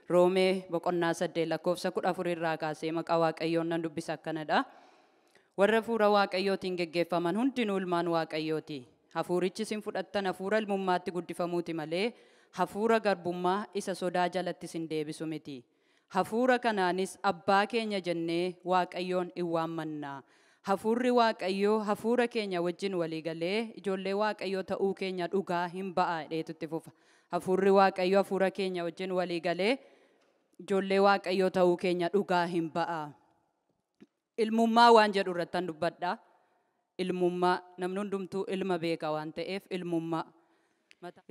Roomee boqonnaa 8 lakkoofsa 14 irraa kaasee maqaa Waaqayyoon nan dubbisa akkanadha. Warra hafuura Waaqayyootiin geggeeffaman hundinuu ilmaan Waaqayyooti. Hafuurichi isin fudhattan hafuura ilmummaatti guddifamuuti malee hafuura garbummaa isa sodaa jalatti isin deebisu miti. Hafuura kanaanis abbaa keenya jennee Waaqayyoon in waammanna. Hafuurri Waaqayyoo hafuura keenya wajjin walii galee ijoollee Waaqayyoo ta'uu keenya dhugaa hin ba'a jedheetu itti fufa. Hafuurri Waaqayyoo hafuura keenya wajjin walii galee ijoollee Waaqayyoo ta'uu keenya dhugaa hin ba'a. Ilmummaa waan jedhu irrattan dubbadha. Ilmummaa namni hundumtuu ilma beeka waan ta'eef ilmummaa.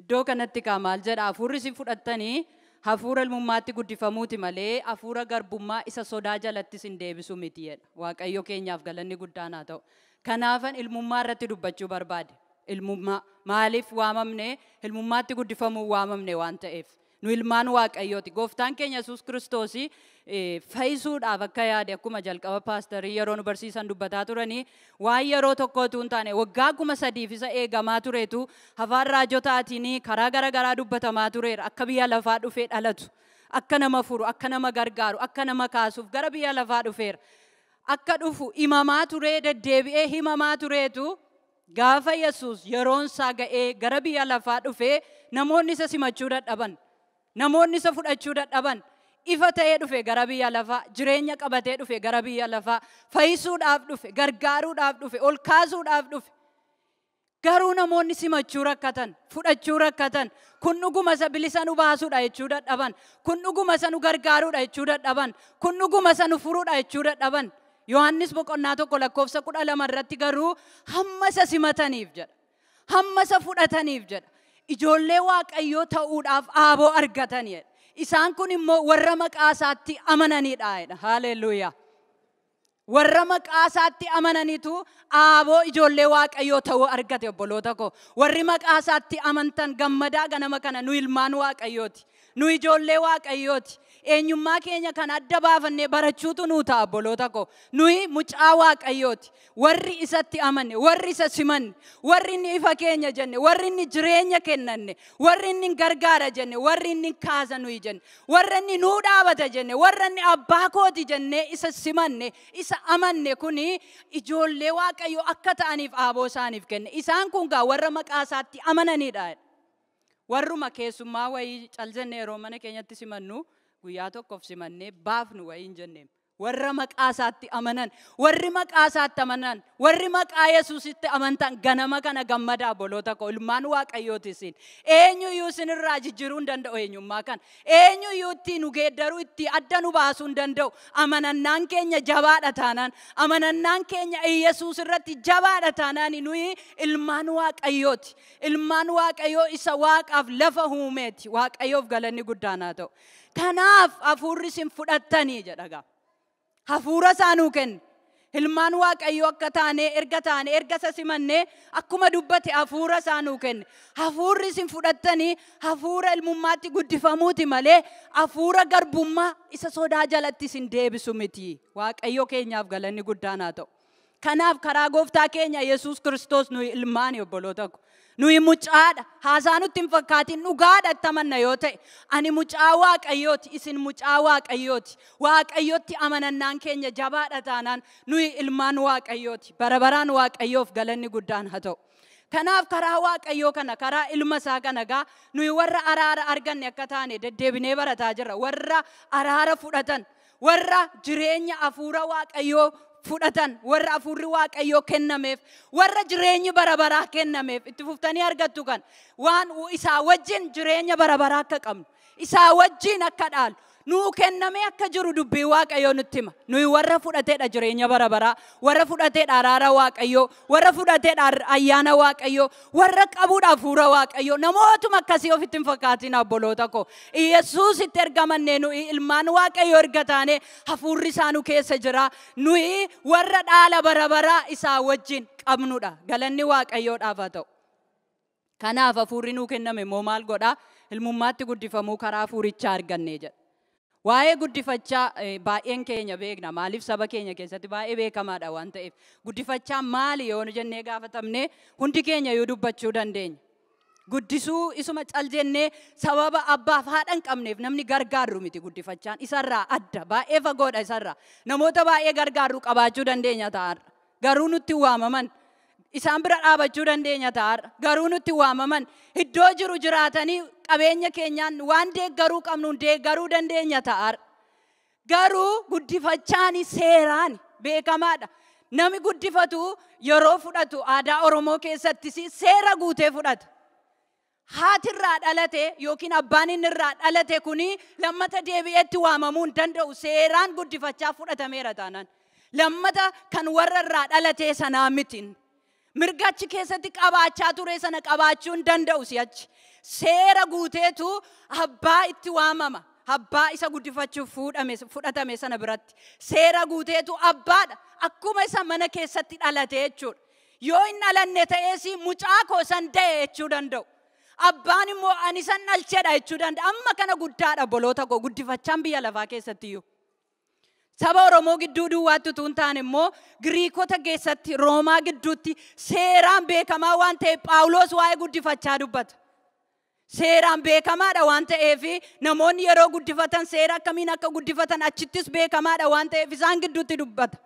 Iddoo kanatti kaa maal jedha? Hafuurri isin fudhattanii hafuura ilmummaatti guddifamuuti malee hafuura garbummaa isa sodaa jalatti isin deebisu miti jedha. Waaqayyo keenyaaf galanni guddaan haa ta'u. Kanaafan ilmummaa irratti dubbachuu barbaade. Ilmummaa maaliif waamamne? Ilmummaatti guddifamuu waamamne waan ta'eef. Nu ilmaan Waaqayyooti. Gooftaan keenya Yesuus Kiristoos fayyisuudhaaf akka yaade akkuma jalqaba paasterii yeroo nu barsiisan dubbataa turanii waan yeroo tokkootu hin taane waggaa 3000 isa eegamaa tureetu afaan raajotaatiin karaa gara garaa dubbatamaa tureera. Akka biyya lafaa dhufee dhalatu, akka nama furu, akka nama gargaaru, akka nama kaasuuf gara biyya lafaa dhufeera. Akka dhufu himamaa turee deddeebi'ee himamaa tureetu gaafa Yesuus yeroon isaa ga'ee gara biyya lafaa dhufee namoonni isa simachuu dadhaban. Namoonni isa fudhachuu dadhaban. Ifa ta'ee dhufe gara biyya lafaa, jireenya qabatee dhufe gara biyya lafaa, fayyisuudhaaf dhufe, gargaaruudhaaf dhufe, ol kaasuudhaaf dhufe. Garuu namoonni simachuu rakkatan, fudhachuu rakkatan, kun dhuguma isa bilisa nu baasuudha jechuu dadhaban, kun dhuguma isa nu gargaaruudha jechuu dadhaban, kun dhuguma isa nu furuudha jechuu dadhaban. Yohaannis boqonnaa 1 lakkoofsa 12 irratti garuu hamma isa simataniif jedha. Hamma isa fudhataniif jedha. Ijoollee Waaqayyoo ta'uudhaaf aaboo argatan jedha. Isaan kun immoo warra maqaa isaatti amananiidha jedha. Haaleluyyaa. Warra maqaa isaatti amananiitu aaboo ijoollee Waaqayyoo ta'uu argate obboloota koo. Warri maqaa isaatti amantan gammadaa ganama kana nu ilmaan Waaqayyooti. Nu ijoollee Waaqayyooti. Eenyummaa keenya kan adda baafannee barachuutu nuu ta'a obboloota koo. Nuyi mucaa Waaqayyooti. Warri isatti amanne, warri isa simanne, warri inni ifa keenya jenne, warri inni jireenya kennanne, warri inni gargaara jenne, warri inni kaasa nuyi jenne, warri inni nuu dhaabata jenne, warri inni abbaa kooti jennee isa simanne, isa amanne kuni ijoollee Waaqayyoo akka ta'aniif aaboo isaaniif kenne. Isaan kun gaa warra maqaa isaatti amananiidha. Warruma keessummaa wayii cal jenne yeroo mana keenyatti simannu guyyaa tokkoof simannee baafnu wayii hin jenneem. Warra maqaa isaatti amanan, warri maqaa isaatti amanan, warri maqaa Yesuusitti amantan ganama kana gammadaa obboloota koo ilmaan Waaqayyooti isin. Eenyuyyuu isinirraa jijjiiruu hin danda'u eenyummaa kana. Eenyuyyuu ittiin nu geeddaruu, ittiin adda nu baasuu hin danda'u. Amanannaan keenya jabaadha taanaan, amanannaan keenya Yesuus irratti jabaadha taanaan nuyi ilmaan Waaqayyooti. Ilmaan Waaqayyoo isa Waaqaaf lafa uumeeti. Waaqayyoof galanni guddaan haa ta'u. Kanaaf hafuurri isin fudhattanii jedha gaa. Hafuura isaa nuu kenne. Ilmaan Waaqayyoo akka taane, erga taane, erga isa simannee akkuma dubbate hafuura isaa nuu kenne. Hafuurri isin fudhattanii hafuura ilmummaatti guddifamuuti malee hafuura garbummaa isa sodaa jalatti isin deebisu miti. Waaqayyo keenyaaf galanni guddaan haa ta'u. Kanaaf karaa gooftaa keenya Yesuus Kiristoos nuyi ilmaani obboloota ko. Nuyi mucaadha. Haasaa nutti hin fakkaatin dhugaadha itti amanna yoo ta'e. Ani mucaa Waaqayyooti, isin mucaa Waaqayyooti. Waaqayyotti amanannaan keenya jabaadha taanaan nuyi ilmaan Waaqayyooti. Bara baraan Waaqayyoof galanni guddaan haa ta'u. Kanaaf karaa Waaqayyoo kana, karaa ilma isaa kana gaa nuyi warra araara arganne akka taane deddeebinee barataa jirra. Warra araara fudhatan, warra jireenya hafuura Waaqayyoo fudhatan, warra hafuurri Waaqayyoo kennameef, warra jireenyi bara baraa kennameef itti fuftanii argattu kan waan isaa wajjin jireenya bara baraa akka qabnu, isaa wajjin akka dhaalu, nuu kennamee akka jiru dubbii Waaqayyoo nutti hima. Nuyi warra fudhateedha jireenya bara baraa, warra fudhateedha araara Waaqayyoo, warra fudhateedha ayyaana Waaqayyoo, warra qabuudha hafuura Waaqayyoo. Namootuma akkasii ofitti hin fakkaatin obboloota koo. Yesuusitti ergamannee nuyi ilmaan Waaqayyoo erga taane hafuurri isaa nu keessa jira. Nuyi warra dhaala bara baraa isaa wajjin qabnudha. Galanni Waaqayyoodhaaf haa ta'u. Kanaaf hafuurri nuu kenname immoo maal godhaa? Ilmummaatti guddifamuu karaa hafuurichaa arganne jedha. Waa'ee guddifachaa baay'een keenya beekna. Maaliif saba keenya keessatti baay'ee beekamaadha waan ta'eef. Guddifachaa maali yoo nu jennee gaafatamne hundi keenya yoo dubbachuu dandeenya. Guddisuu isuma cal jennee sababa abbaaf haadha hin qabneef namni gargaarru miti guddifachaan. Isarraa adda, baay'ee fagoodha isarraa. Namoota baay'ee gargaarru qabaachuu dandeenya ta'arra. Garuu nutti waamaman. Isaan bira dhaabachuu dandeenya ta'arra. Garuu nutti waamaman. Iddoo jiru jiraatanii qabeenya keenyaan waan deeggaruu qabnuun deeggaruu dandeenya ta'arra. Garuu guddifachaan seeraan beekamaadha. Namni guddifatu yeroo fudhatu aadaa Oromoo keessattis seera guutee fudhata. Haati irraa dhalate yookiin abbaan inni irraa dhalate kuni lammata deebi'eetti waamamuu hin danda'u. Seeraan guddifachaa fudhatameera taanaan. Lammata kan warra irraa dhalate sanaa miti. Mirga achi keessatti qabaachaa ture sana qabaachuu hin danda'u si'achi. Seera guuteetu abbaa itti waamama. Abbaa isa guddifachuuf fudhatame sana biratti. Seera guuteetu abbaadha. Akkuma isa mana keessatti dhalate jechuudha. Yoo hin dhalanne ta'es mucaa koo san da'e jechuu danda'u. Abbaan immoo ani san dhalchedha jechuu danda'a. Amma kana guddaadha obboloota koo guddifachaan biyya lafaa keessattiyyuu. Saba Oromoo gidduu duwwaatti utuu hin taane immoo Giriikota keessatti Roomaa gidduutti seeraan beekamaa waan ta'eef Phaawulos waa'ee guddifachaa dubbata. Seeraan beekamaadha waan ta'eef namoonni yeroo guddifatan seera akkamiin akka guddifatan achittis beekamaadha waan ta'eef isaan gidduutti dubbata.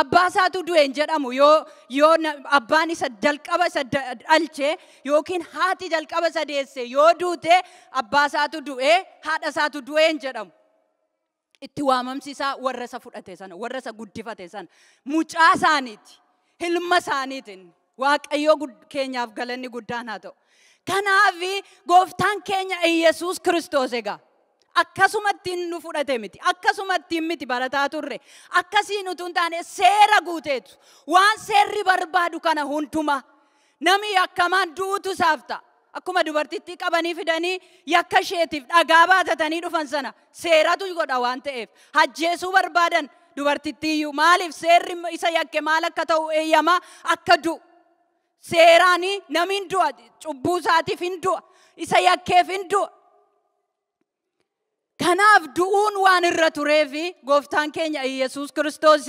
Abbaa isaatu du'e hin jedhamu yoo abbaan isa jalqaba isa dhalche yookiin haati jalqaba isa deesse yoo duute abbaa isaatu du'e haadha isaatu du'e hin jedhamu. Itti waamamsi isaa warra isa fudhate sana warra isa guddifate sana mucaa isaaniiti ilma isaaniitiin Waaqayyoo keenyaaf galanni guddaan haa ta'u. Kanaaf gooftaan keenya Iyyasuus Kiristoos egaa akkasumatti nu fudhate miti, akkasumatti miti barataa turre, akkasiin utuu hin taane seera guuteetu waan seerri barbaadu kana hundumaa namni yakkamaan du'uutu isaaf ta'a. Akkuma dubartittii qabanii fidanii yakka isheetiif dhagaa baatatanii dhufan sana seeratu godha waan ta'eef ajjeesuu barbaadan dubartittiiyyuu maaliif seerri isa yakke maal akka ta'u eeyyamaa akka du'u. Seeraani namni hin du'a, cubbuu isaatiif hin du'a, isa yakkeef hin du'a. Kanaaf du'uun waan irra tureefi gooftaan keenya Iyyasuus Kiristoos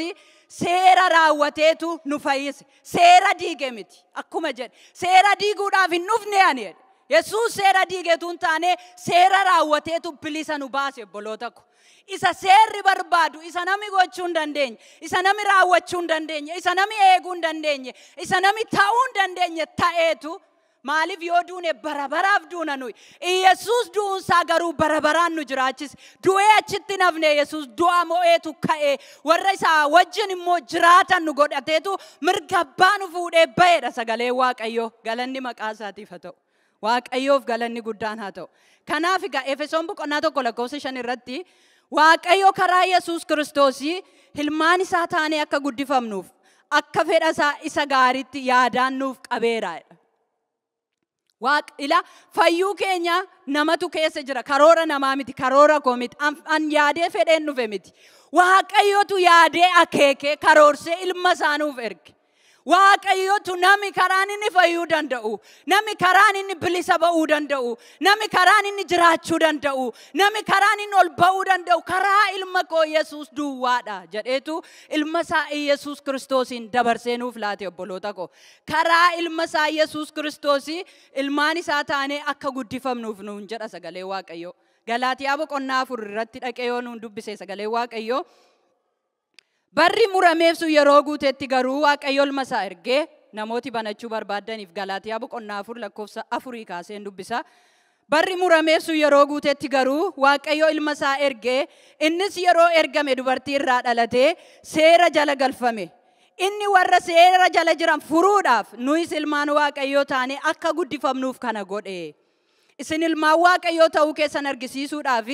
seera raawwateetu nu fayyise. Seera diige miti akkuma jedhe. Seera diiguudhaaf hin dhufne ani jedhe. Yesuus seera diigeetu hin taane seera raawwateetu bilisa nu baase obboloota ko. Isa seerri barbaadu, isa namni gochuu hin dandeenye, isa namni raawwachuu hin dandeenye, isa namni eeguu hin dandeenye, isa namni ta'uu hin dandeenye ta'eetu maaliif yoo duune bara baraaf duuna nuyi. Iyyasuus du'uunsaa garuu bara baraan nu jiraachise. Du'ee achitti nafne Yesuus du'a mo'eetu ka'ee warra isaa wajjin immoo jiraatan nu godhateetu mirga abbaa nu fuudhee ba'eedha sagalee Waaqayyoo. Galanni maqaa isaatiif haa ta'u. Waaqayyoof galanni guddaan haa ta'u. Kanaaf egaa Efesoon boqonnaa 1 lakkoofsa 5 irratti Waaqayyo karaa Yesuus Kiristoosii ilmaan isaa taanee akka guddifamnuuf akka fedha isaa isa gaariitti yaadaan nuuf qabeera. Ila fayyuu keenya namatu keessa jira. Karoora namaa miti, karoora koo miti. An yaadee fedheen dhufe miti. Waaqayyotu yaadee akeekee karoorsee ilma isaa nuuf erge. Waaqayyotu nami karaan inni fayyuu danda'u, nami karaan inni bilisa ba'uu danda'u, nami karaan inni jiraachuu danda'u, nami karaan inni ol ba'uu danda'u karaa ilma koo Yesuus duwwaadha jedheetu ilma isaa Iyyasuus Kiristoosiin dabarsee nuuf laate obboloota koo. Karaa ilma isaa Yesuus Kiristoosii ilmaan isaa taanee akka guddifamnuuf nuun jedha sagalee Waaqayyoo. Galaatiyaa boqonnaa 4 irratti dhaqee yoo nuun dubbise sagalee Waaqayyoo. Barri murameef sun yeroo guutetti garuu Waaqayyo ilma isaa ergee namooti banachuu barbaadaniif Galaatiyaa boqonnaa 4 lakkoofsa 4 kaaseen dubbisa. Barri murameef sun yeroo guutetti garuu Waaqayyo ilma isaa ergee innis yeroo ergame dubartii irraa dhalatee seera jala galfame. Inni warra seera jala jiran furuudhaaf nuyis ilmaan Waaqayyoo taanee akka guddifamnuuf kana godhe. Isin ilmaan Waaqayyoo ta'uu keessan argisiisuudhaaf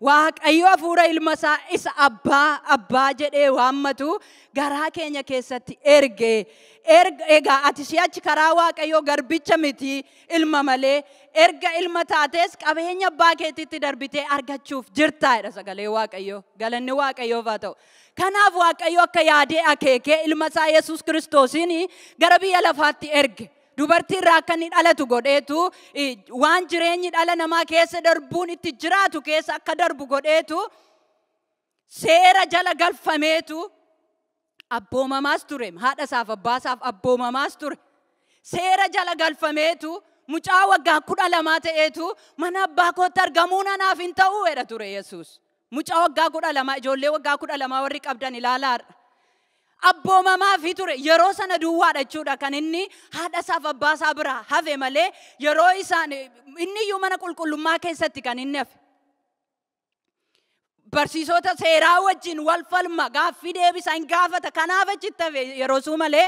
Waaqayyo hafuura ilma isaa isa abbaa abbaa jedhee waammatu garaa keenya keessatti erge. Egaa ati si'achi karaa Waaqayyoo garbicha miti ilma malee erga ilma taates qabeenya abbaa keetiitti darbitee argachuuf jirtaa jedha sagalee Waaqayyoo. Galanni Waaqayyoof haa ta'u. Kanaaf Waaqayyo akka yaadee akeekee ilma isaa Yesuus Kiristoosiin gara biyya lafaatti erge. Dubartii irraa akka inni dhalatu godheetu waan jireenyi dhala namaa keessa darbuun itti jiraatu keessa akka darbu godheetu seera jala galfameetu abboomamaas ture. Haadha isaaf abbaa isaaf abboomamaas ture. Seera jala galfameetu Mucaa waggaa 12 ta'eetu mana abbaa kootti argamuun anaaf hin ta'u jedha ture Yesuus. Mucaa waggaa 12, ijoollee waggaa 12 warri qabdan ilaalaadha. Abboomamaa fi ture yeroo sana duwwaadha jechuudha kan inni haadha isaaf abbaa isaa bira hafe malee yeroo isaan inni iyyuu mana qulqullummaa keessatti kan inni hafe. Barsiisota seeraa wajjin wal falma gaaffii deebisa hin gaafata kanaaf achitti hafe yeroo suu malee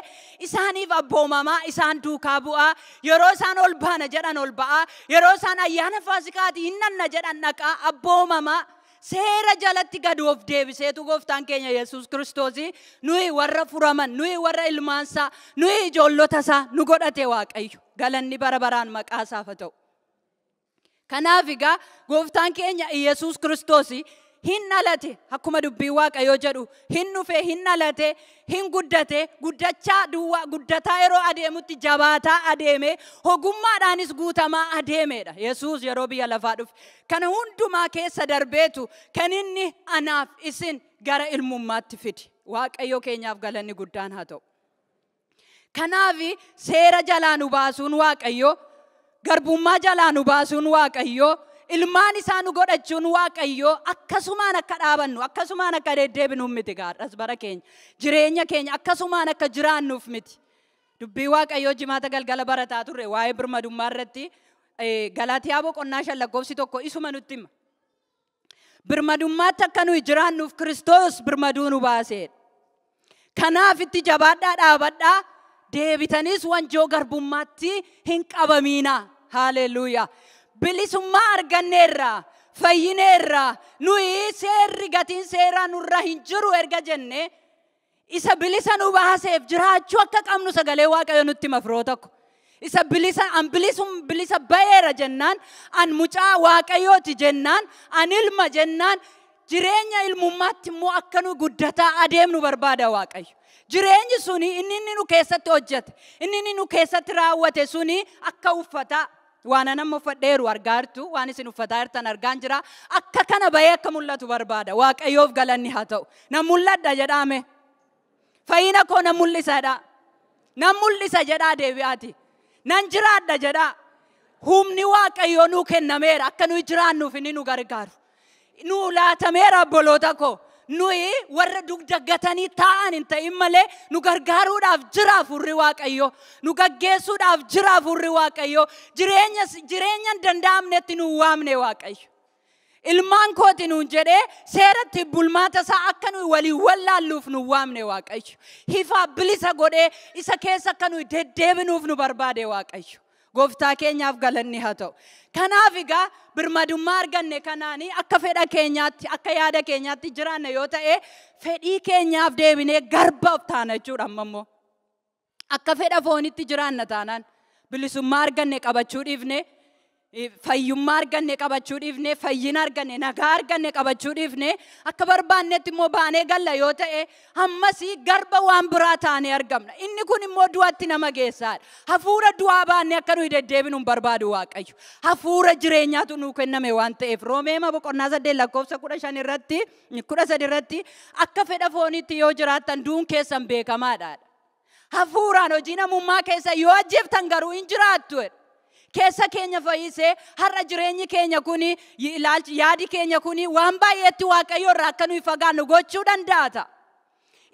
isaaniif abboomamaa isaan duukaa bu'aa yeroo isaan ol baana jedhan ol ba'aa yeroo isaan ayyaana Faasikaati hin nanna jedhan dhaqaa abboomamaa seera jalatti gad of deebiseetu gooftaan keenya Yesuus Kiristoos nuyi warra furaman nuyi warra ilmaansaa nuyi ijoollota isaa nu godhate Waaqayyo galanni bara baraan maqaa isaaf haa ta'u. Kanaaf egaa gooftaan keenya Yesuus Kiristoos hin dhalate akkuma dubbii Waaqayyoo jedhu hin dhufe hin dhalate hin guddate guddachaa duwwaa guddataa yeroo adeemutti jabaataa adeeme ogummaadhaanis guutamaa adeemedha Yesuus yeroo biyya lafaa dhufe. Kana hundumaa keessa darbeetu kan inni anaaf isin gara ilmummaatti fide. Waaqayyo keenyaaf galanni guddaan haa ta'u. Kanaaf seera jalaa nu baasuun Waaqayyo, garbummaa jalaa nu baasuun Waaqayyo, ilmaan isaa nu godhachuun Waaqayyo akkasumaan akka dhaabannu akkasumaan akka deddeebinuuf miti gaadhas bara keenya jireenya keenya akkasumaan akka jiraannuuf miti. Dubbii Waaqayyoo jimaata galgala barataa turre waa'ee birmadummaa irratti Galaatiyaa boqonnaa 5 lakkoofsi 1 isuma nutti hima. Birmadummaatti akka nuyi jiraannuuf Kiristoos birmaduu nu baaseedha. Kanaaf itti jabaadhaa dhaabadhaa deebitaniis wanjoo garbummaatti hin qabamiinaa. Haaleluyyaa. Bilisummaa arganneerra, fayyineerra, nuyi seerri gatiin seeraa nurra hin jiru erga jenne isa bilisa nu baaseef jiraachuu akka qabnu sagalee Waaqayyoo nutti hima firoota ko. Isa bilisa an bilisum bilisa ba'eera jennaan an mucaa Waaqayyooti jennaan an ilma jennaan jireenya ilmummaatti immoo akka nu guddataa adeemnu barbaada Waaqayyo. Jireenyi suni inni nu keessatti hojjete, inni nu keessatti raawwate suni akka uffataa waan nama uffadheeru argaa jirtu, waan isin uffataa jirtan argaan jira. Akka kana bahee akka mul'atu barbaada. Waaqayyoof galanni haa ta'u. Na mul'adha jedhaame. Fayyina koo na mul'isadha. Na mul'isa jedhaa deebi'aati. Nan jiraadha jedhaa. Humni Waaqayyoo nuu kennameera akka nuyi jiraannuuf inni nu gargaaru. Nuu laatameera obboloota koo. Nuyi warra dugda gatanii taa'an hin ta'in malee nu gargaaruudhaaf jira hafuurri Waaqayyoo. Nu gaggeessuudhaaf jira hafuurri Waaqayyoo. Jireenya hin danda'amnetti nu waamne Waaqayyo. Ilmaan kooti nuun jedhee seeratti bulmaata isaa akka nuyi waliin wallaalluuf nu waamne Waaqayyo. Hifaa bilisa godhee isa keessa akka nuyi deddeebinuuf nu barbaade Waaqayyo. Gooftaa keenyaaf galanni haa ta'u. Kanaaf egaa birmadummaa arganne kanaanii akka fedha keenyaatti akka yaada keenyaatti jiraanne yoo ta'e fedhii keenyaaf deebinee garba of taana jechuudha amma immoo. Akka fedha foonitti jiraanna taanaan bilisummaa arganne qabachuu dhiifne, fayyummaa arganne qabachuu dhiifne, fayyina arganne, nagaa arganne qabachuu dhiifne, akka barbaannetti immoo baanee galla yoo ta'e ammasii garba waan biraa taanee argamna. Inni kun immoo du'atti nama geessaadha. Hafuura du'aa baannee akka nuyi deddeebinu hin barbaadu Waaqayyo. Hafuura jireenyaatu nuu kenname waan ta'eef Roomee boqonnaa 8 lakkoofsa 15 irratti 13 irratti akka fedha fooniitti yoo jiraattan du'uun keessan beekamaadha. Hafuuraan hojii namummaa keessa yoo ajjeeftan garuu hin jiraattu. Keessa keenya fayyisee har'a jireenyi keenya kuni ilaalchi yaadi keenya kuni waan baay'eetti Waaqayyo irraa akka nuyi fagaannu gochuu danda'a.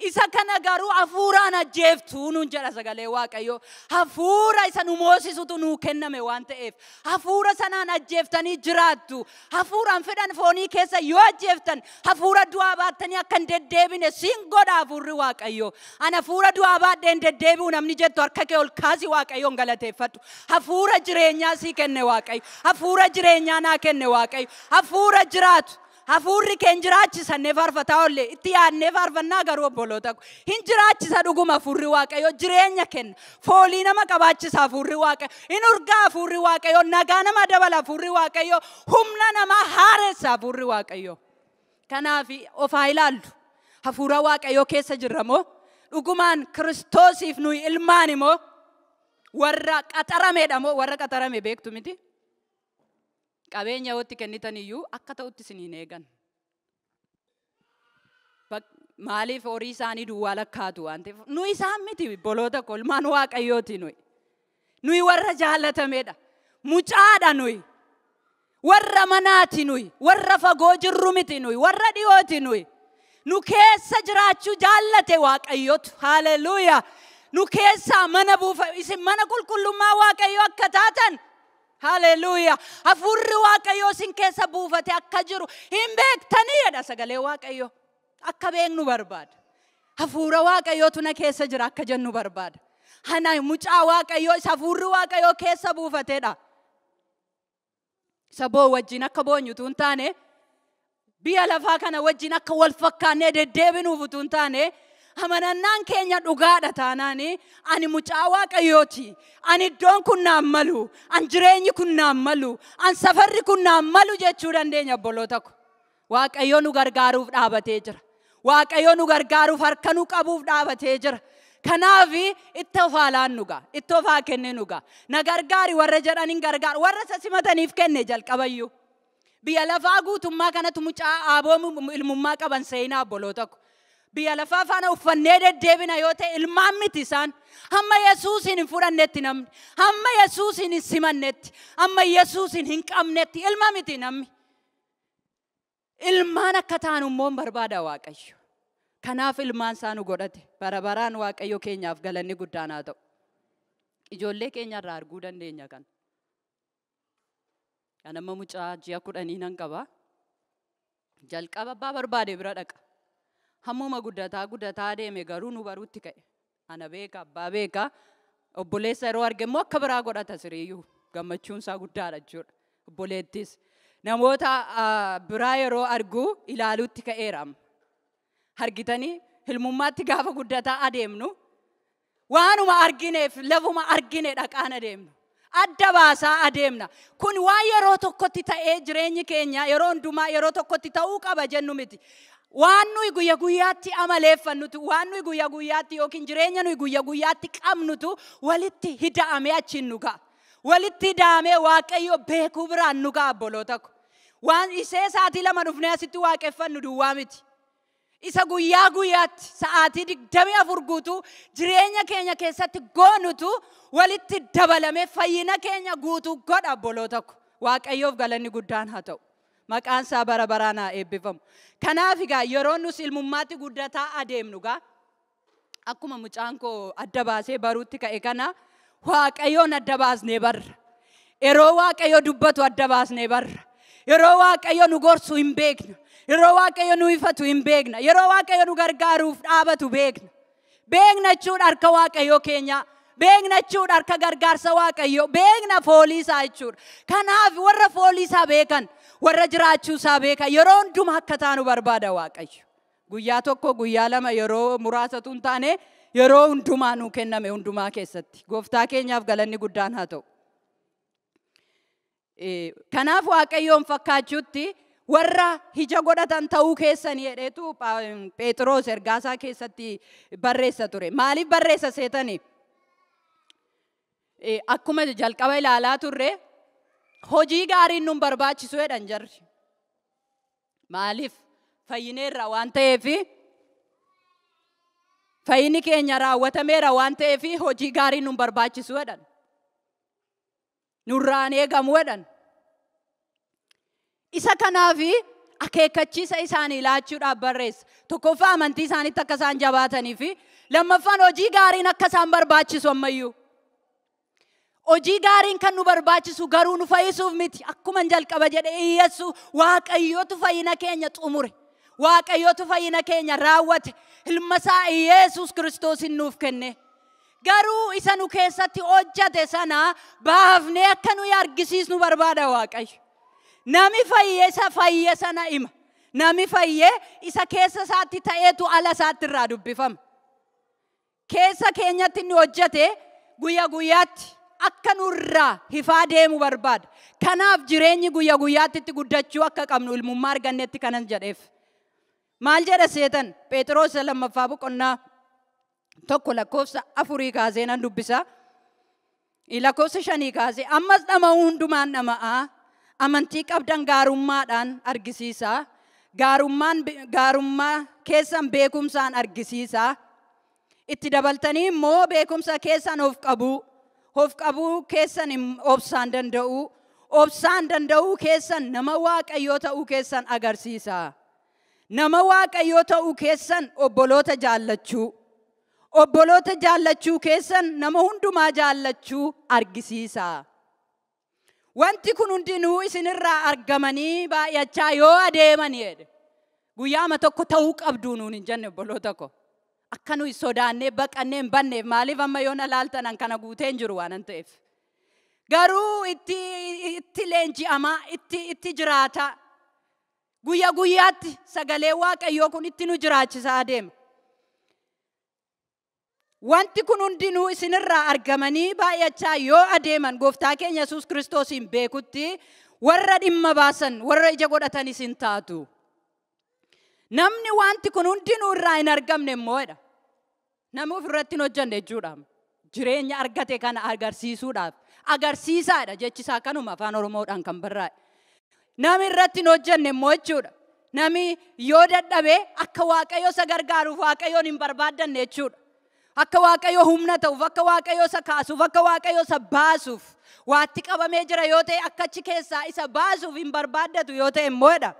Isa kana garuu hafuuraan ajjeeftuu nuun jedha sagalee Waaqayyoo. Hafuura isa nu moosisutu nuu kenname waan ta'eef hafuura sanaan ajjeeftanii jiraattu. Hafuuraan fedhan foonii keessa yoo ajjeeftan hafuura du'aa baattanii akka hin deddeebine siin godha hafuurri Waaqayyoo. Ani hafuura du'aa baadhee hin deddeebi'u namni jettu harka kee ol kaasi Waaqayyoon galateeffadhu. Hafuura jireenyaa sii kenne Waaqayyo. Hafuura jireenyaa naa kenne Waaqayyo. Hafuura jiraatu. Hafuurri kee hin jiraachisannee faarfataa oolle itti yaadnee faarfannaa garuu obboloota ko hin jiraachisa dhuguma hafuurri Waaqayyoo jireenya kenna. Foolii nama qabaachisa hafuurri Waaqayyoo. Hin urgaa hafuurri Waaqayyoo. Nagaa nama dabala hafuurri Waaqayyoo. Humna namaa haaressa hafuurri Waaqayyoo. Kanaaf of haa ilaallu. Hafuura Waaqayyoo keessa jirra moo? Dhugumaan Kiristoosiif nuyi ilmaan moo? Warra qaxarameedha moo? Warra qaxarame beektu miti? Qabeenya yoo itti kennitan iyyuu akka ta'utti isin hin eegan. Maaliif horii isaanii duwwaa lakkaatu waan ta'eef nuyi isaan miti obboloota ko ilmaan Waaqayyooti nuyi. Nuyi warra jaalatamedha. Mucaadha nuyi. Warra manaati nuyi. Warra fagoo jirru miti nuyi. Warra dhiyooti nuyi. Nu keessa jiraachuu jaallate Waaqayyotu. Haleluuyaa. Nu keessaa mana buufa isin mana qulqullummaa Waaqayyoo akka taatan. Haleluuyaa. Hafuurri Waaqayyoo isin keessa buufate akka jiru hin beektanii jedha sagalee Waaqayyoo. Akka beeknu barbaada. Hafuura Waaqayyootu na keessa jira akka jennu barbaada. Hana mucaa Waaqayyoo isa hafuurri Waaqayyoo keessa buufatedha. Isa boo wajjin akka boonyutu hin taane, biyya lafaa kana wajjin akka wal fakkaannee deddeebinuuf utuu hin taane, amanannaan keenya dhugaadha taanaani ani mucaa Waaqayyooti. Ani iddoon kun naan malu, an jireenyi kun naan malu, an safarri kun naan malu jechuu dandeenya obboloota ko. Waaqayyo nu gargaaruuf dhaabatee jira. Waaqayyo nu gargaaruuf harka nu qabuuf dhaabatee jira. Kanaaf itti of haalaan nu ga'a, itti of haa kenne nu ga'a. Na gargaari warra jedhan hin gargaaru, warra isa simataniif kenne jalqabayyuu. Biyya lafaa guutummaa kanatu mucaa aaboo ilmummaa qaban seenaa obboloota ko. Biyya lafaa faana uffannee deddeebina yoo ta'e ilmaan miti isaan. Hamma Yesuusin hin fudhannetti namni, hamma Yesuusin hin simannetti, hamma Yesuusin hin qabnetti ilma miti namni. Ilmaan akka taanu immoo hin barbaada Waaqayyo. Kanaaf ilmaan isaa nu godhate. Bara baraan Waaqayyo keenyaaf galanni guddaan haa ta'u. Ijoollee keenya irraa arguu dandeenya kana. Kan amma mucaa ji'a 10 nan qaba. Jalqaba abbaa barbaade bira dhaqa. Hammuma guddataa guddataa deeme garuu nu baruutti ka'e. Ana beeka, abbaa beeka. Obboleessa yeroo arge immoo akka biraa godhata siriyyuu. Gammachuun isaa guddaadha jechuudha. Obboleettis. Namoota biraa yeroo argu ilaaluutti ka'eera amma. Argitanii ilmummaatti gaafa guddataa adeemnu waanuma argineef lafuma argine dhaqaan adeemnu. Adda baasaa adeemna. Kun waan yeroo tokkotti ta'ee jireenyi keenya yeroo hundumaa yeroo tokkotti ta'uu qaba jennu miti. Waan nuyi guyya guyyaatti amaleeffannutu, waan nuyi guyya guyyaatti yookiin jireenya nuyi guyya guyyaatti qabnutu walitti hida'amee achiin nu ga'a. Walitti hida'amee Waaqayyo beekuu biraan nu ga'a obboloota ko. Waan isee sa'aatii 2 dhufnee asitti waaqeffannu duwwaa miti. Isa guyyaa guyyaatti sa'aatii 24 guutuu jireenya keenya keessatti goonutu walitti dabalamee fayyina keenya guutuu godha obboloota ko. Waaqayyoof galanni guddaan haa ta'u. Maqaan isaa bara baraan haa eebbifamu. Kanaaf egaa yeroo nus ilmummaatti guddataa adeemnu gaa akkuma mucaan koo adda baasee baruutti ka'e kana Waaqayyoon adda baasnee barra. Yeroo Waaqayyo dubbatu adda baasnee barra. Yeroo Waaqayyo nu gorsu hin beekna. Yeroo Waaqayyo nu ifatu hin beekna. Yeroo Waaqayyo nu gargaaruuf dhaabatu beekna. Beekna jechuudha harka Waaqayyoo keenyaa. Beekna jechuudha harka gargaarsa Waaqayyoo. Beekna foolii isaa jechuudha. Kanaaf warra foolii isaa beekan, warra jiraachuu isaa beekan yeroo hundumaa akka taanu barbaada Waaqayyo. Guyyaa tokko guyyaa lama yeroo muraasatu hin taane yeroo hundumaa nuu kenname hundumaa keessatti. Gooftaa keenyaaf galanni guddaan haa ta'u. Kanaaf Waaqayyoon fakkaachuutti warra ija godhatan ta'uu keessanii jedheetu Phexros ergaa isaa keessatti barreessa ture. Maaliif barreessa seetanii? Akkuma jalqaba ilaalaa turre hojii gaariin nun barbaachisu jedhan jarri. Maaliif? Fayyineerra waan ta'eef, fayyinni keenya raawwatameera waan ta'eef hojii gaariin nun barbaachisu jedhan. Nurraan eegamu jedhan. Isa kanaaf akeekkachiisa isaanii laachuudhaaf barreessa. Tokkoffaa amantii isaaniitti akka isaan jabaatanii fi lammaffaan hojii gaariin akka isaan barbaachisu ammayyuu. Hojii gaariin kan nu barbaachisu garuu nu fayyisuuf miti. Akkuma jalqaba jedhe Iyyesuu Waaqayyootu fayyina keenya xumure. Waaqayyootu fayyina keenya raawwate. Ilma isaa Iyeesuus Kiristoosin nuuf kenne. Garuu isa nu keessatti hojjate sana baafnee akka nuyi argisiisnu barbaada Waaqayyo. Nami fayyee isa fayyee sana hima. Nami fayyee isa keessa isaatti ta'eetu ala isaatti irraa dubbifama. Keessa keenyatti inni hojjate guyya guyyaatti akka nurraa hifaa deemu barbaada. Kanaaf jireenyi guyya guyyaatti itti guddachuu akka qabnu ilmummaa argannetti kanan jedheef. Maal jedha seetan? Phexros lammaffaa boqonnaa 1 lakkoofsa 4 kaasee nan dubbisa. Lakkoofsa 5 kaasee ammas dhama'uu hundumaan dhama'aa amantii qabdan gaarummaadhaan argisiisaa. Gaarummaa keessan beekumsaan argisiisaa. Itti dabaltanii immoo beekumsa keessan of qabu. Of qabuu keessan obsaan danda'uu. Obsaan danda'uu keessan nama Waaqayyoo ta'uu keessan agarsiisa. Nama Waaqayyoo ta'uu keessan obboloota jaallachuu. Obboloota jaallachuu keessan nama hundumaa jaallachuu argisiisa. Wanti kun hundinuu isinirraa argamanii baay'achaa yoo adeeman jedhe. Guyyaama tokko ta'uu qabdu nuun hin jenne obboloota ko. Akka nuyi sodaannee baqannee hin banneef maaliif amma yoo na laaltan an kana guutee hin jiru waan ta'eef. Garuu itti leenji'amaa itti jiraata. Guyyaa guyyaatti sagalee Waaqayyoo kun itti nu jiraachisaa adeema. Wanti kun hundinuu isinirraa argamanii baay'achaa yoo adeeman gooftaa keenya Yesuus Kiristoosiin beekutti warra dhimma baasan warra ija godhatan isin taatu. Namni wanti kun hundinuu irraa hin argamne immoo jedha. Nama ofirratti hin hojjenne jechuudha. Jireenya argate kana agarsiisuudhaaf. Agarsiisaadha jechisaa kanuma afaan Oromoodhaan kan barraa'e. Namni irratti hin hojjenne immoo jechuudha. Namni yoo dadhabe akka Waaqayyo isa gargaaruuf Waaqayyoon hin barbaaddanne jechuudha. Akka Waaqayyo humna ta'uuf, akka Waaqayyo isa kaasuuf, akka Waaqayyo isa baasuuf waatti qabamee jira yoo ta'e akka achi keessaa isa baasuuf hin barbaaddatu yoo ta'e immoo jedha.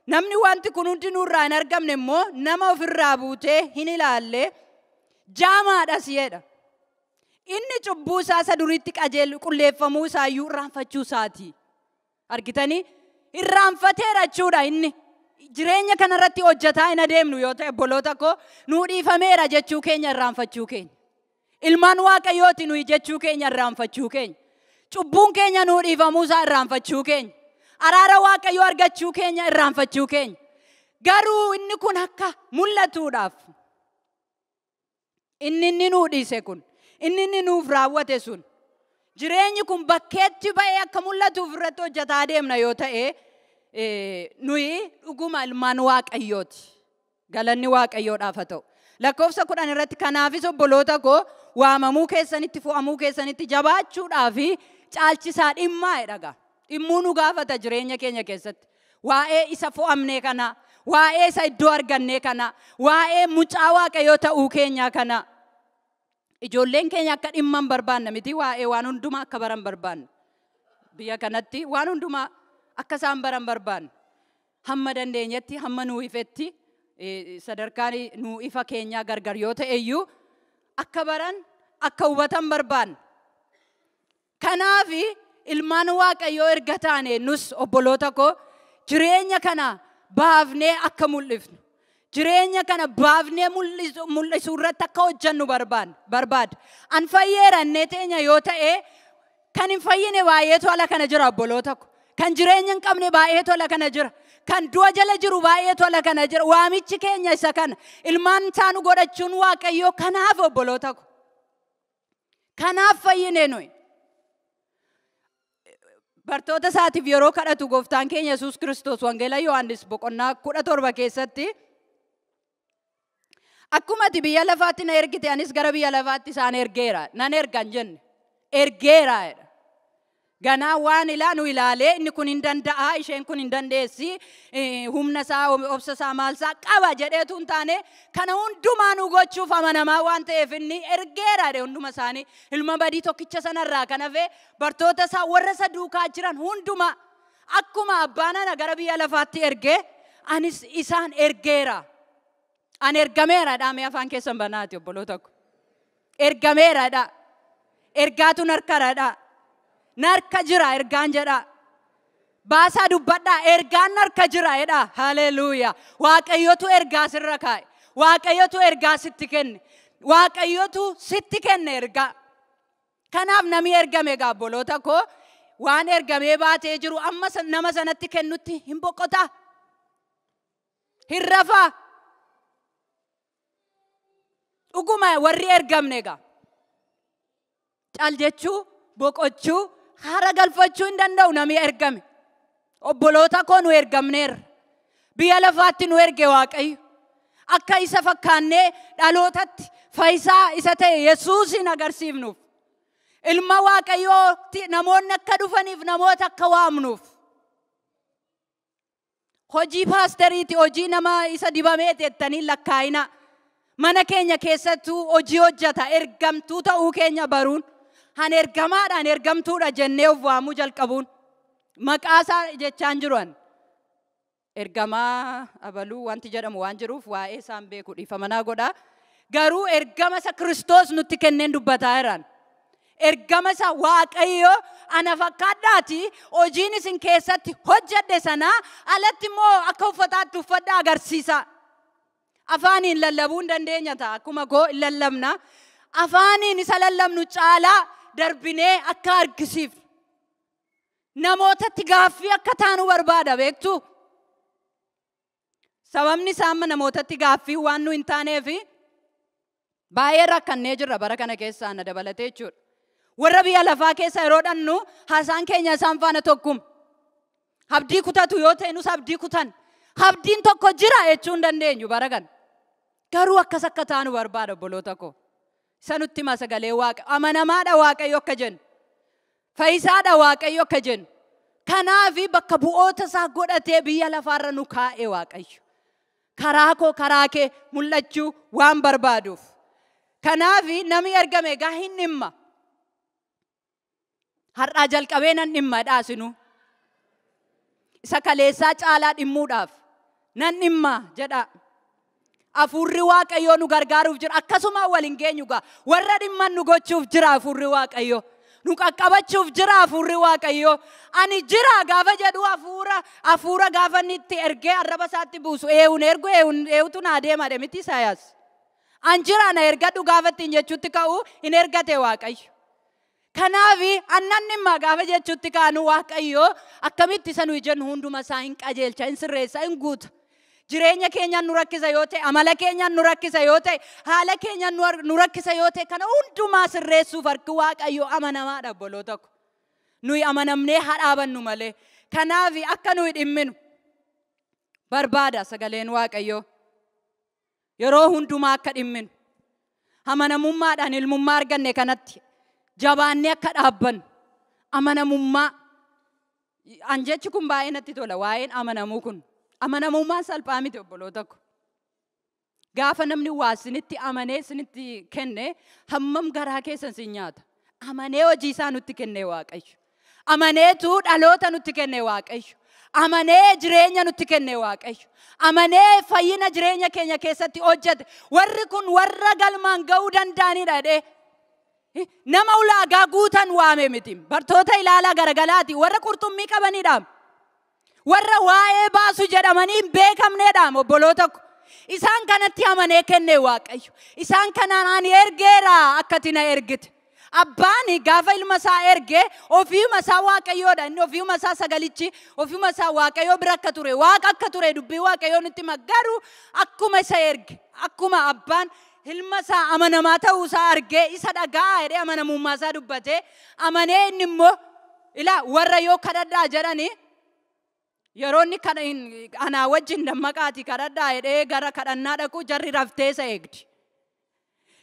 Namni wanti kun hundinuu irraa hin argamne immoo nama ofirraa buutee hin ilaalle jaamaadhas jedha. Inni cubbuu isaa isa duriitti qajeelu qulleeffamuu isaa iyyuu irraanfachuu isaati. Argitanii? Irraanfateera jechuudha inni. Jireenya kanarratti hojjetaa hin adeemnu yoo ta'e obboloota koo nuu dhiifameera jechuu keenya irraanfachuu keenya. Ilmaan Waaqayyooti nuyi jechuu keenya irraanfachuu keenya. Cubbuun keenya nuu dhiifamuu isaa irraanfachuu keenya. Araara Waaqayyoo argachuu keenya irraanfachuu keenya. Garuu inni kun akka mul'atuudhaaf inni nuu dhiise kun inni nuuf raawwate sun jireenyi kun bakkeetti ba'ee akka mul'atuuf irratti hojjetaa adeemna yoo ta'e nuyi dhuguma ilmaan Waaqayyooti. Galanni Waaqayyoodhaaf haa ta'u. Lakkoofsa 10 irratti kanaafis obboloota koo waamamuu keessanitti fo'amuu keessanitti jabaachuudhaa fi caalchisaa dhimmaa jedha. Dhimmuu nu gaafata jireenya keenya keessatti. Waa'ee isa fo'amnee kana, waa'ee isa iddoo argannee kana, waa'ee mucaa Waaqayyoo ta'uu keenyaa kana. Ijoolleen keenya akka dhimma hin barbaanne miti waa'ee waan hundumaa akka baran barbaanne. Biyya kanatti waan hundumaa akka isaan baran barbaanne. Hamma dandeenyetti, hamma nuu ifetti, sadarkaan nuu ifa keenyaa gargar yoo ta'e iyyuu akka baran, akka hubatan barbaanne. Kanaafi ilmaan Waaqayyoo erga taane nus obboloota koo jireenya kana baafnee akka mul'ifnu. Jireenya kana baafnee mul'isuu irratti akka hojjennu barbaada. An fayyeerannee teenya yoo ta'e kan hin fayyine baay'eetu ala kana jira obboloota koo. Kan jireenya hin qabne baay'eetu ala kana jira. Kan du'a jala jiru baay'eetu ala kana jira. Waamichi keenya isa kana. Ilmaan isaa nu godhachuun Waaqayyoo kanaaf obboloota koo. Kanaaf fayyine nuyi. Bartoota isaatiif yeroo kadhatu gooftaan keenya Yesuus Kiristoos Wangeela Yohaannis boqonnaa 17 keessatti akkuma ati biyya lafaatti na ergite anis gara biyya lafaatti isaan ergeera. Nan ergan jenne. Ergeera jedha. Ganaa waan ilaa nu ilaalee inni kun hin danda'a, isheen kun hin dandeessi, humna isaa, obsa isaa, maal isaa qaba jedheetu hin taane kana hundumaa nu gochuuf amanamaa waan ta'eef inni ergeera jedhe hunduma isaanii. Ilma badii tokkicha sanarraa kan hafe bartoota isaa warra isa duukaa jiran hundumaa akkuma abbaan ana gara biyya lafaatti ergee anis isaan ergeera. An ergameera dha mee afaan keessan banaati obboloota ko. Ergameera dha. Ergaatu narkara dha. Narka jira ergaan jedha. Baasaa dubbadhaa ergaan narka jira jedha. Haleluuyaa. Waaqayyotu ergaa sirra kaa'e. Waaqayyotu ergaa sitti kenne. Waaqayyotu sitti kenne ergaa. Kanaaf namni ergame egaa obboloota koo waan ergamee baatee jiru amma nama sanatti kennutti hin boqotaa. Hin rafaa. Dhuguma warri ergamne egaa. Cal jechuu, boqochuu, haara galfachuu hin danda'u namni ergame. Obboloota koo nu ergamneerra. Biyya lafaatti nu erge Waaqayyo. Akka isa fakkaannee dhalootatti fayyisaa isa ta'e Yesuusin agarsiifnuuf. Ilma Waaqayyootti namoonni akka dhufaniif namoota akka waamnuuf. Hojii paasteriiti, hojii nama isa dibameeti jettanii lakkaa'ina. Mana keenya keessattuu hojii hojjeta ergamtuu ta'uu keenya baruun. Han ergamaadhaan ergamtuudha jennee of waamuu jalqabuun maqaa isaa jechaan jiru an. Ergamaa abaluu wanti jedhamu waan jiruuf waa'ee isaan beeku dhiifama naa godhaa. Garuu ergama isa Kiristoos nutti kenneen dubbataa jiran. Ergama isa Waaqayyo ana fakkaadhaati hojiin isin keessatti hojjedhe sanaa alatti immoo akka uffataatti uffadhaa agarsiisa. Afaaniin lallabuu hin dandeenya ta'a akkuma koo hin lallabna. Afaaniin isa lallabnu caalaa darbinee akka argisiifnu. Namootatti gaaffii akka taanu barbaada beektu. Sababni isaa amma namootatti gaaffii waan nu hin taaneefi baay'ee rakkannee jirra bara kana keessaa na dabalatee jechuudha. Warra biyya lafaa keessa yeroo dhannu haasaan keenya isaan faana tokkuma. Abdii kutatu yoo ta'e nus abdii kutan. Abdiin tokko jira jechuu hin dandeenyu bara kana. Garuu akkas akka taanu barbaada obboloota koo. Isa nutti hima sagalee Waaqa. Amanamaadha Waaqayyo akka jennu. Fayyisaadha Waaqayyo akka jennu. Kanaafi bakka bu'oota isaa godhatee biyya lafaarra nu kaa'e Waaqayyo. Karaa koo karaa kee mul'achuu waan barbaaduuf. Kanaafi namni ergame egaa hin dhimma. Har'aa jalqabee nan dhimma dhaasinu. Isa kaleessaa caalaa dhimmuudhaaf nan dhimma jedha. Hafuurri Waaqayyoo nu gargaaruuf jira. Akkasumaan wal hin geenyu gaa. Warra dhimman nu gochuuf jira hafuurri Waaqayyoo. Nu qaqqabachuuf jira hafuurri Waaqayyoo. Ani jira gaafa jedhu hafuura gaafa inni itti ergee arraba isaatti buusu. Eewun ergu eewutu naa deema jedhe miti Isaayaas. An jira na ergadhu gaafa ittiin jechuutti ka'u hin ergate Waaqayyo. Kanaafi annan dhimma gaafa jechuutti kaanu Waaqayyo akkamitti isa nuyi jennu hunduma isaa hin qajeelcha, hin sirreessa, hin guuta. Jireenya keenyaan nu rakkisa yoo ta'e, amala keenyaan nu rakkisa yoo ta'e, haala keenyaan nu rakkisa yoo ta'e, kana hundumaa sirreessuuf harki Waaqayyo amanamaadha obboloota ko. Nuyi amanamnee haa dhaabannu malee. Kanaafi akka nuyi dhimminu barbaada sagaleen Waaqayyoo. Yeroo hundumaa akka dhimminu. Amanamummaadhaan ilmummaa arganne kanatti jabaannee akka dhaabbannu. Amanamummaa. An jechi kun baay'ee natti tola waa'een amanamuu kun. Amanamummaan salphaa miti obboloota ko. Gaafa namni waa isinitti amanee isinitti kenne hammam garaa keessan sin nyaata. Amanee hojii isaa nutti kenne Waaqayyo. Amaneetu dhaloota nutti kenne Waaqayyo. Amanee jireenya nutti kenne Waaqayyo. Amanee fayyina jireenya keenya keessatti hojjete. Warri kun warra galmaan ga'uu danda'anidha jedhee. Nama ulaagaa guutan waame miti. Bartoota ilaalaa garagalaati. Warra qurxummii qabanidha. Warra waa'ee baasu jedhamanii hin beekamnedha obboloota ko. Isaan kanatti amanee kenne Waaqayyo. Isaan kanaan ani ergeera akkati na ergite. Abbaan gaafa ilma isaa erge ofiima isaa Waaqayyoodha. Inni ofiima isaa sagalichi ofiima isaa Waaqayyoo bira akka ture Waaqa akka ture dubbii Waaqayyoo nutti hima. Garuu akkuma isa erge akkuma abbaan ilma isaa amanamaa ta'uu isaa argee isa dhaga'aa jedhee amanamummaa isaa dubbatee amanee inni immoo ilaa warra yoo kadhadhaa jedhanii yeroo inni anaa wajjin dammaqaati kadhadhaa jedhee gara kadhannaa dhaqu jarri raftee isa eegdi.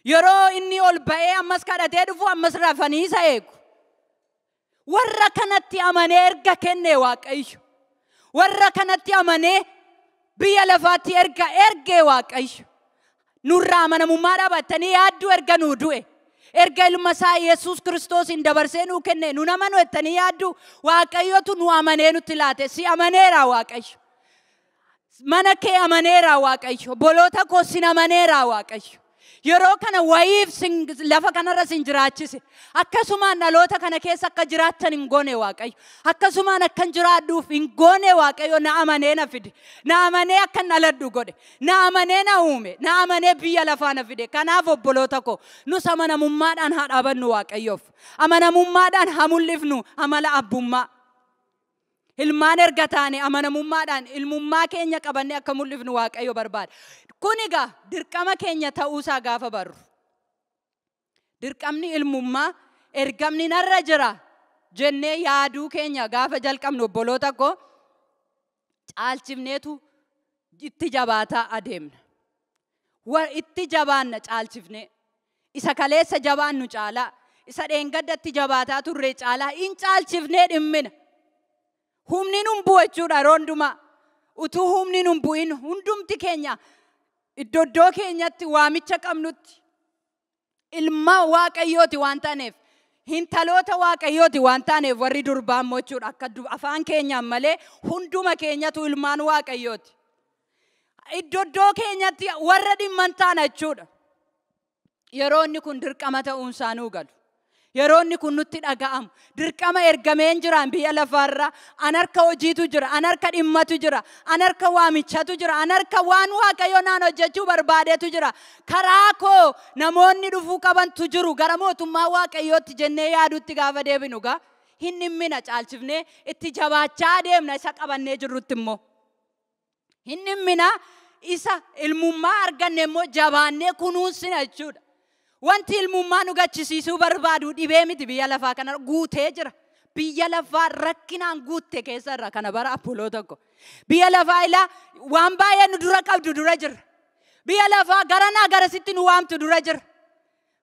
Yeroo inni ol ba'ee ammas kadhatee dhufu ammas rafanii isa eegu. Warra kanatti amanee erga kenne Waaqayyo. Warra kanatti amanee biyya lafaatti erga ergee Waaqayyo. Nurraa amanamummaa dhaabattanii yaadduu erga nuu du'e. Erga ilma isaa Yesuus Kiristoosiin dabarsee nuu kenne nu nama nu jettanii yaadduu Waaqayyotu nu amanee nutti laate. Si amaneera Waaqayyo. Mana kee amaneera Waaqayyo. Obboloota koo sin amaneera Waaqayyo. Yeroo kana wayiif lafa kanarra sin jiraachise. Akkasumaan dhaloota kana keessa akka jiraattan hin goone Waaqayyo. Akkasumaan akkan jiraadhuuf hin goone Waaqayyo na amanee na fide. Na amanee akkan dhaladhu godhe. Na amanee na uume. Na amanee biyya lafaa na fide. Kanaaf obboloota koo nus amanamummaadhaan haa dhaabannu Waaqayyoof. Amanamummaadhaan haa mul'ifnu amala abbummaa. Ilmaan erga taane amanamummaadhaan ilmummaa keenya qabannee akka mul'ifnu Waaqayyo barbaada. Kun egaa dirqama keenya ta'uusaa gaafa barru. Dirqamni ilmummaa ergamni narra jira jennee yaaduu keenya gaafa jalqabnu obboloota koo caalchifneetu itti jabaataa adeemna. Itti jabaanna caalchifnee. Isa kaleessa jabaannu caalaa, isa dheengaddatti jabaataa turre caalaa hin caalchifnee dhimmina. Humni nun bu'u jechuudha yeroo hundumaa. Utuu humni nun bu'in hundumti keenya iddoo iddoo keenyatti waamicha qabnutti ilma Waaqayyooti waan taaneef Hintaloota Waaqayyooti waan taaneef warri durbaa immoo jechuudha akka afaan keenyaan malee hunduma keenyatu ilmaan Waaqayyooti. Iddoo keenyatti warra dhimman taana jechuudha. Yeroo inni kun dirqama ta'uun isaa nuu galu. Yeroo inni kun nutti dhaga'amu dirqama ergameen jiraan biyya lafaarra an harka hojiitu jira, an harka dhimmatu jira, an harka waamichatu jira, an harka waan Waaqayyo naan hojjechuu barbaadetu jira. Karaa koo namoonni dhufuu qabantu jiru gara mootummaa Waaqayyootti jennee yaadutti gaafa deebinu gaa hin dhimmina caalchifnee itti jabaachaa deemna isa qabannee jirrutti immoo. Hin dhimmina isa ilmummaa arganne immoo jabaannee kunuunsina jechuudha. Wanti ilmummaa nu gachisiisuu barbaadu dhibee miti biyya lafaa kana guutee jira. Biyya lafaa rakkinaan guutte keessa irra kana bara Apoloo tokko. Biyya lafaa ilaa waan baay'ee nu dura qabdu dura jira. Biyya lafaa garanaa garasitti nu waamtu dura jira.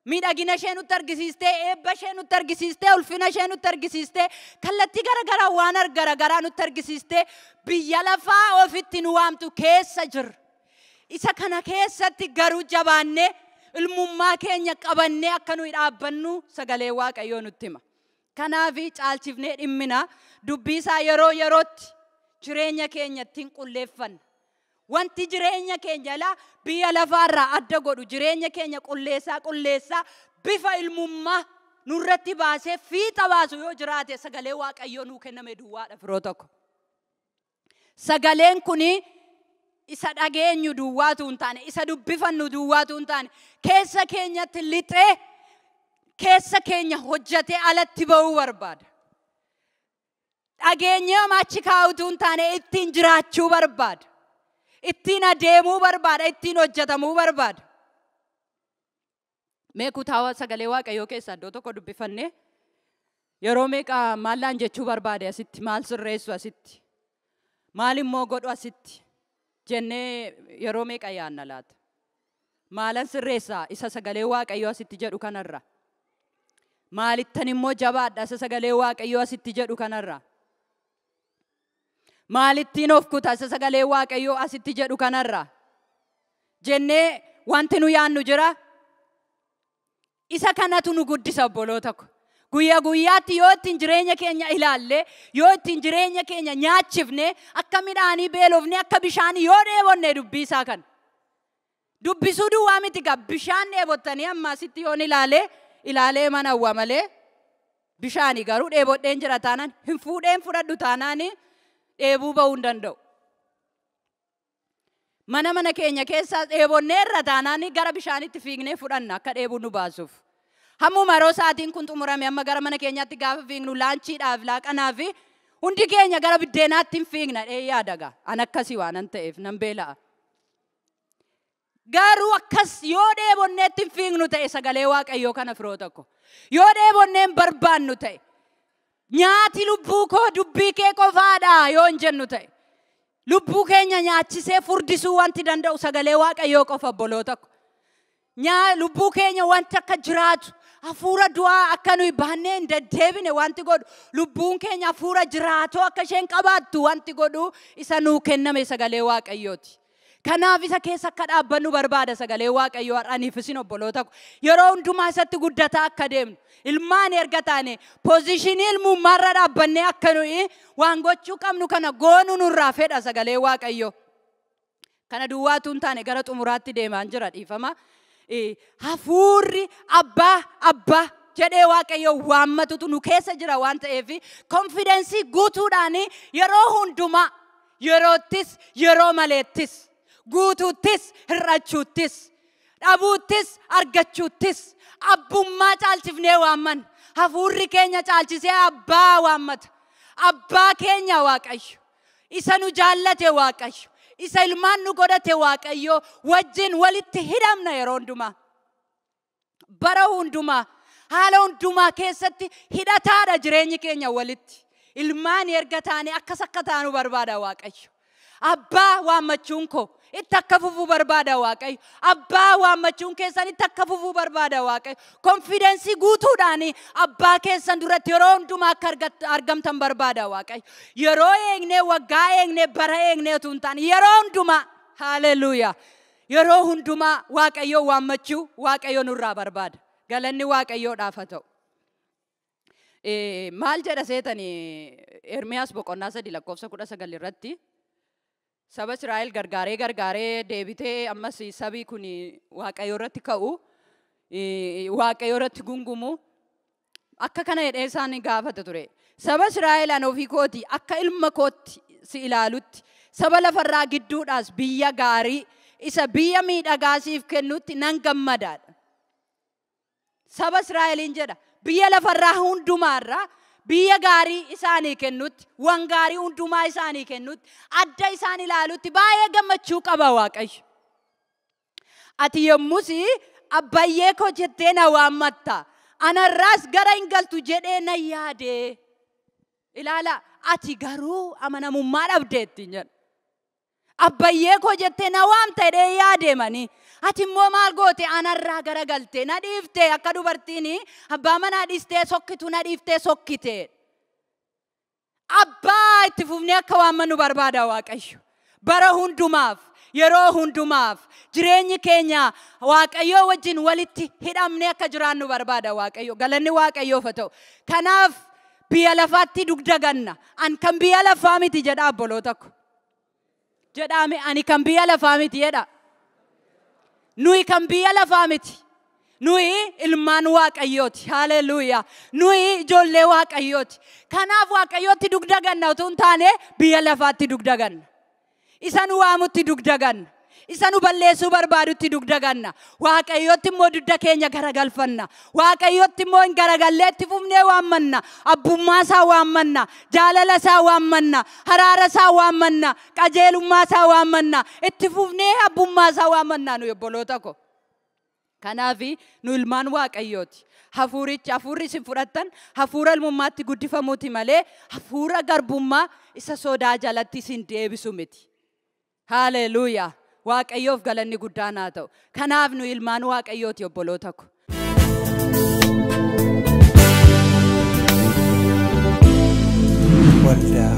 Miidhagina ishee nutti argisiistee, eebba ishee nutti argisiistee, ulfina ishee nutti argisiistee, kallattii garagaraa waan garagaraa nutti argisiistee biyya lafaa ofitti nu waamtu keessa jira. Isa kana keessatti garuu jabaannee ilmummaa keenya qabannee akka nuyi dhaabbannu sagalee Waaqayyoo nutti hima. Kanaaf caalchifnee dhimmina dubbii isaa yeroo yerootti jireenya keenya ittiin qulleeffanna. Wanti jireenya keenya ilaa biyya lafaarraa adda godhu jireenya keenya qulleessaa qulleessaa bifa ilmummaa nurratti baasee fiixa baasu yoo jiraate sagalee Waaqayyoo nuu kenname duwwaadha firoo tokko. Sagaleen kuni isa dhageenyu duwwaatu hin taane, isa dubbifannu duwwaatu hin taane, keessa keenyatti lixee keessa keenya hojjetee alatti ba'uu barbaada. Dhageenyee achi kaa'utu hin taane ittiin jiraachuu barbaada. Ittiin adeemuu barbaada, ittiin hojjetamuu barbaada. Mee kutaa sagalee Waaqayyoo keessaa iddoo tokko dubbifannee yeroo meeqa maallaan jechuu barbaade asitti, maal sirreessu asitti, maal immoo godhu asitti jennee yeroo meeqa yaanna laata? Maalan sirreessaa isa sagalee Waaqayyoo asitti jedhu kanarra? Maalittan immoo jabaadha isa sagalee Waaqayyoo asitti jedhu kanarra? Maalittiin of kuta isa sagalee Waaqayyoo asitti jedhu kanarra? Jennee wanti nu yaannu jira? Isa kanatu nu guddisa obboloota ko. Guyyaa guyyaatti yoo ittiin jireenya keenya ilaalle, yoo ittiin jireenya keenya nyaachifne, akka midhaanii beelofne, akka bishaanii yoo dheebonne dubbii isaa kana. Dubbisuu duwwaa miti gaa bishaan dheebottanii amma asitti yoon ilaalee mana hawwa malee bishaanii garuu dheebodheen jira taanaan hin fuudheen fudhadhu taanaan dheebuu ba'uu hin danda'u. Mana keenya keessaa dheebonnee irra taanaan gara bishaanitti fiignee fudhanna akka dheebuu nu baasuuf. Hammuma yeroo sa'aatiin kun xumurame amma gara mana keenyaatti gaafa fiignu laanchiidhaaf laaqanaaf hundi keenya gara biddeenaatti hin fiigna dhee yaada gaa. An akkasii waanan ta'eef nan beela'a. Garuu akkas yoo dheebonneetti hin fiignu ta'e sagalee Waaqayyoo kana firoo tokko. Yoo dheebonnee hin barbaannu ta'e nyaati lubbuu koo dubbii kee qofaadha yoo hin jennu ta'e lubbuu keenya nyaachisee furdisuu wanti danda'u sagalee Waaqayyoo qofa obboloota ko. Lubbuu keenya wanti akka jiraatu hafuura du'aa akka nuyi baannee hin deddeebine wanti godhu lubbuun keenya hafuura jiraatoo akka isheen qabaattu wanti godhu isa nuu kenname sagalee Waaqayyooti. Kanaaf isa keessa akka dhaabbannu barbaada sagalee Waaqayyoo har'aniif isin obboloota ko. Yeroo hundumaa isatti guddataa akka deemnu ilmaan erga taane poozishinii ilmummaarra dhaabbannee akka nuyi waan gochuu qabnu kana goonuu nurraa fedha sagalee Waaqayyoo. Kana duwwaatu hin taane gara xumuraatti deemaan jira dhiifama. Hafuurri abbaa abbaa jedhee Waaqayyo waammatutu nu keessa jira waan ta'eef konfidensii guutuudhaan yeroo hundumaa yeroottis yeroo maleettis guutuuttis hir'achuuttis dhabuuttis argachuuttis abbummaa caalchifnee waamman hafuurri keenya caalchisee abbaa waammata. Abbaa keenya Waaqayyo isa nu jaallate Waaqayyo isa ilmaan nu godhate Waaqayyo wajjin walitti hidhamna yeroo hundumaa. Bara hundumaa haala hundumaa keessatti hidhataadha jireenyi keenya walitti. Ilmaan erga taane akkas akka taanu barbaada Waaqayyo. Abbaa waammachuun koo itti akka fufuu barbaada Waaqayyo. Abbaa waammachuun keessan itti akka fufuu barbaada Waaqayyo. Konfidensii guutuudhaan abbaa keessan duratti yeroo hundumaa akka argamtan barbaada Waaqayyo. Yeroo eegnee waggaa eegnee bara eegnee utuu hin taane yeroo hundumaa haleluuyaa. Yeroo hundumaa Waaqayyo waammachuu Waaqayyo nurraa barbaada. Galanni Waaqayyoodhaaf haa ta'u. Maal jedha seetanii Ermiyaas boqonnaa 3 lakkoofsa 19 irratti saba Israa'el gargaaree gargaaree deebitee ammas sabi kun Waaqayyo irratti ka'u, Waaqayyo irratti gungumu akka kana jedhee isaan gaafata ture. Saba Israa'el an ofii kooti akka ilma kootti si ilaalutti saba lafarraa gidduudhaas biyya gaarii isa biyya miidhagaa siif kennutti nan gammadaadha. Saba Israa'eliin jedha biyya lafarraa hundumaarraa biyya gaarii isaanii kennutti, waan gaarii hundumaa isaanii kennutti, adda isaan ilaalutti baay'ee gammachuu qaba Waaqayyo. Ati yommus abbayyee koo jettee na waammatta, anarraas gara hin galtu jedhee na yaade. Ilaala, ati garuu amanamummaa dhabdeetti jedha. Abbayyee koo jettee na waamta jedhee yaadeemanii. Ati immoo maal goote anarraa garagalte na dhiifte akka dubartiin abbaa manaa dhiistee sokkitu na dhiiftee sokkite. Abbaa itti fufnee akka waammannu barbaada Waaqayyo. Bara hundumaaf, yeroo hundumaaf jireenyi keenya Waaqayyoo wajjin walitti hidhamnee akka jiraannu barbaada Waaqayyo. Galanni Waaqayyoof haa ta'u. Kanaaf biyya lafaatti dugda ganna. An kan biyya lafaa miti jedha obboloota ko. Jedhame ani kan biyya lafaa miti jedha. Nuyi kan biyya lafaa miti. Nuyi ilmaan Waaqayyooti. Haleluuyaa. Nuyi ijoollee Waaqayyooti. Kanaaf Waaqayyootti dugda ganna utuu hin taane biyya lafaatti dugda ganna. Isa nu waamutti dugda ganna. Isa nu balleessuu barbaadutti dugda ganna. Waaqayyootti immoo dugda keenya garagalfanna. Waaqayyootti immoo hin garagallee itti fufnee waammanna. Abbummaa isaa waammanna. Jaalala isaa waammanna. Haraara isaa waammanna. Qajeelummaa isaa waammanna. Itti fufnee abbummaa isaa waammanna nuyi obboloota ko. Kanaaf nu ilmaan Waaqayyooti. Hafuurichi hafuurri isin fudhattan hafuura ilmummaatti guddifamuuti malee hafuura garbummaa isa sodaa jalatti isin deebisu miti. Haleluuyaa. Waaqayyoof galanni guddaan haa ta'u. Kanaaf nu ilmaan Waaqayyooti obboloota ko. Waldaa